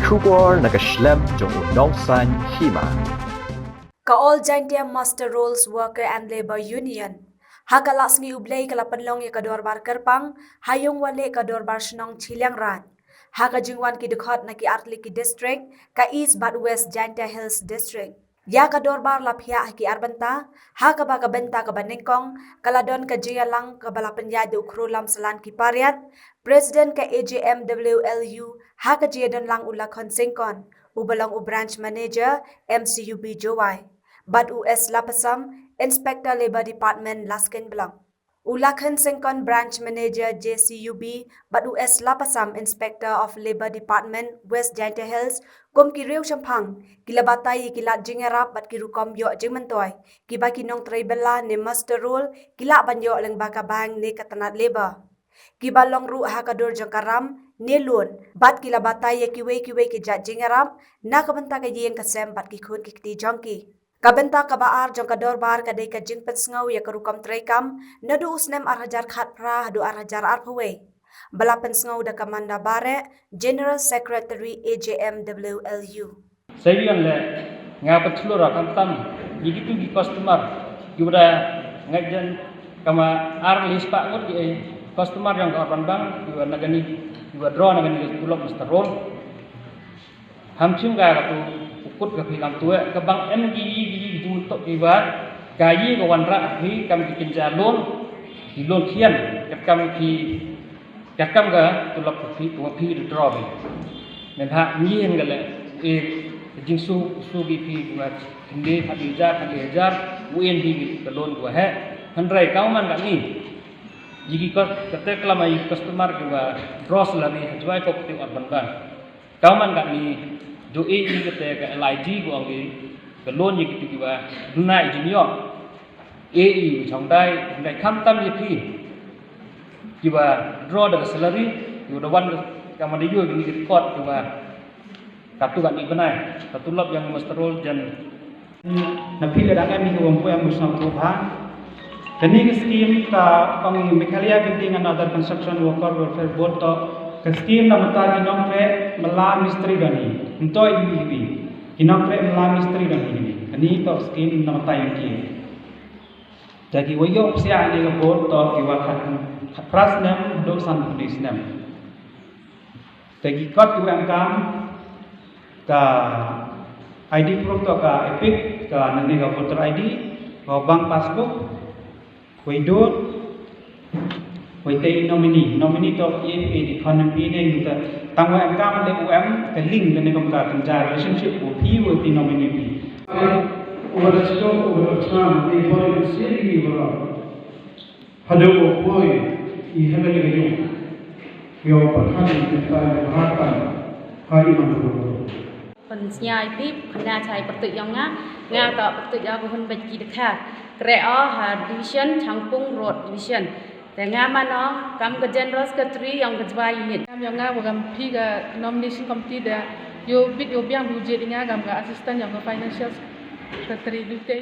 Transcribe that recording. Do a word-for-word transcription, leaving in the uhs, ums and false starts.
Khubor na ka shlem jong u nongsan hima. Ka All Jaintia Muster Rolls Worker and Labour Union ha ka la sngi U Blei ka la pynlong ïa ka dorbar kyrpang ha ïung wa leh ka dorbar shnong Chilliangraij. Ha ka jingwan ki dkhot na ki artylli ki district, ka East bad West Jaintia Hills District. Ïa ka dorbar la phiah ha ki ar bynta, ha kaba ka bynta kaba nyngkong ka la don ka jingïalang kaba la pynïaid da u Khrulam Salan Kipariat, President ka A J M W L U, ha ka jingïadonlang u Lakhon Syngkon, u ba long u Branch Manager M C U B Jowai, bad u S Lapasam, Inspector Labour Department Laskein Block. U Lakhon Syngkon, Branch Manager J C U B, bad u S Lapasam, Inspector of Labour Department West Jaintia Hills, kum ki riewshemphang ki la batai ïa ki lad jingïarap bad ki rukom ïoh jingmyntoi kiba ki nongtrei bylla ne muster roll ki lah ban ïoh lyngba ka bank ne ka tnat labour. Kiba long ruh ha ka dur jong ka ram ne loan, bad ki la batai ïa kiwei kiwei ki jait jingïarap na ka bynta ka ïing ka sem bad ki khun ki kti jong ki. Ka bynta kaba ar jong ka dorbar ka dei ka jingpynsngew ïa ka rukom treikam naduh u snem ar hajar khatphra haduh ar hajar arphew wei, ba la pynsngew da ka Manda Bareh, General Secretary A J M W L U. Sa ïoh leh, nga pynthlur khamtam ïa kitu ki customer kiba da ngeit jan, kama ar lei spah ngut ki customer jong ka Urban Bank kiba na kane, kiba draw na kane ka tulop muster roll. Ham chim ka katu u kut ka phi lam tuweh, ka bang em ki yi ki yi ki jingmut tok ki ba ka yi ka wanrah phi kam ki kynja loan, ki loan khian, katkam ki, katkam ka tulop ka phi, ka phi withdraw phi. Men ha ngi hen ka le, eh, jingsu, su ki phi ba khynde, khat hajar, khat hajar, u en phi ka loan ka heh. Hynrei ka man ka ni. Yi ki kos, kate klam yi customer ki ba draw salary ha Jowai Cooperative Urban Bank. Ka man katni, do e i kate ka L I G ko ong ki, ka loan ïa kitu kiba duna i jingïoh. E i chongdai, dai khamtam ïa phi kiba draw da ka salary, kiba da wan ka man da ïoh ki record kiba katu katni bnai, ka tulop ïa muster roll jan. Na phi la dang em ïa ka wang poi am busna tu ha. Kani ka scheme ka ong Meghalaya Building and Other Construction Worker Welfare Board to ka scheme na mynta ki nongtrei mala mistri don hi. Nto i bi bi. Ki nongtrei mala mistri don hi. Kani to scheme na mynta ïa ki. Jaki wa ïoh psiah ne ka board to ki wa khat, khat phra snem, do san phew snem. Te ki kot ki wa em kam ka I D proof to ka EPIC, ka nane ka voter I D, ka bank passbook, wei dot, wei te nominee, nominee to i e di khon em pi ne ngi ta tang wa em kam le u em ka link ne kom ka tang ja relationship u pi wei te nominee pi. Wa da chlo wa da chlo ni poi si ni wa. Hadooh u poi i hynmen ka ïung. Ïa u pyrkhat i mynta i bharat kan ha i man u. Pynsngiat ïa phi, kane chai pyrtuit ïa nga, nga to pyrtuit ïa ka hun bad ki dkhar. Kre o ha division, Changpung Road Division. Te nga mano kam ka General Secretary ïa ka Jowai Unit. Kam ïa nga wa kam phi ka nomination committee da ïoh bit ïoh biang du jet ïa nga kam ka assistant ïa ka financial secretary du te.